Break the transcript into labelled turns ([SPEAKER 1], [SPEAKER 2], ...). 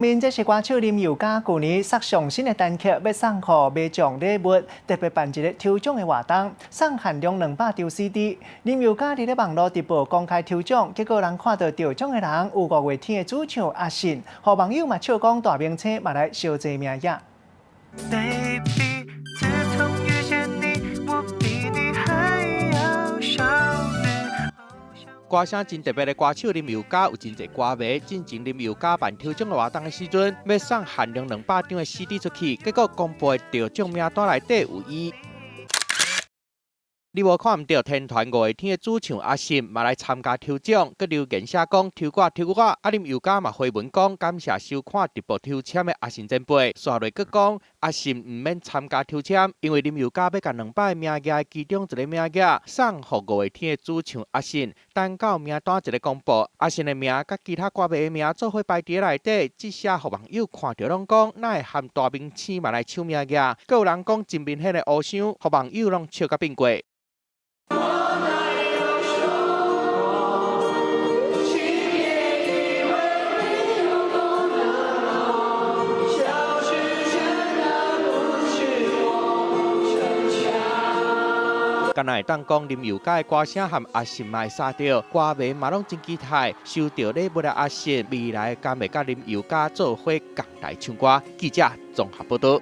[SPEAKER 1] 面這是歌手林宥嘉舊年殺上新的單曲，欲送予迷眾禮物，特別辦一个抽獎的活動，送限量200張 CD。林宥嘉佇咧網路直播公開抽獎，結果人看到得獎的人有五月天的主唱阿信，予網友嘛笑講大明星嘛來相爭名額。
[SPEAKER 2] Baby，自從遇見你，我比你還要少女。
[SPEAKER 3] 歌聲真特別的歌手林宥嘉有真濟歌迷，進前林宥嘉辦抽獎的活動的時陣，欲送限量兩百張的 CD 出去，結果公布的得獎名單內底有伊。你無看毋著天團五月天的主唱阿信嘛來參加抽獎，閣留言寫講抽我抽我。啊林宥嘉嘛回文講感謝收看直播抽籤的阿信前輩，煞落閣講阿信毋免參加抽籤，因為林宥嘉欲共200個名額的其中一個名額送予五月天的主唱阿信。等到名單一个公布，阿信的名佮其他歌迷的名做伙排佇內底，這下予網友看著攏講，哪會含大明星嘛來搶名額？閣有人講真明顯的烏傷，予網友攏笑甲變過。
[SPEAKER 2] 我哪有說過，請別以為你有多難熬，消失真的不是我逞強。
[SPEAKER 3] 敢若會當講林宥嘉的歌聲和阿信嘛會相著，歌迷嘛攏真期待收著禮物的阿信，未來敢會佮林宥嘉做伙仝台唱歌？記者綜合報道。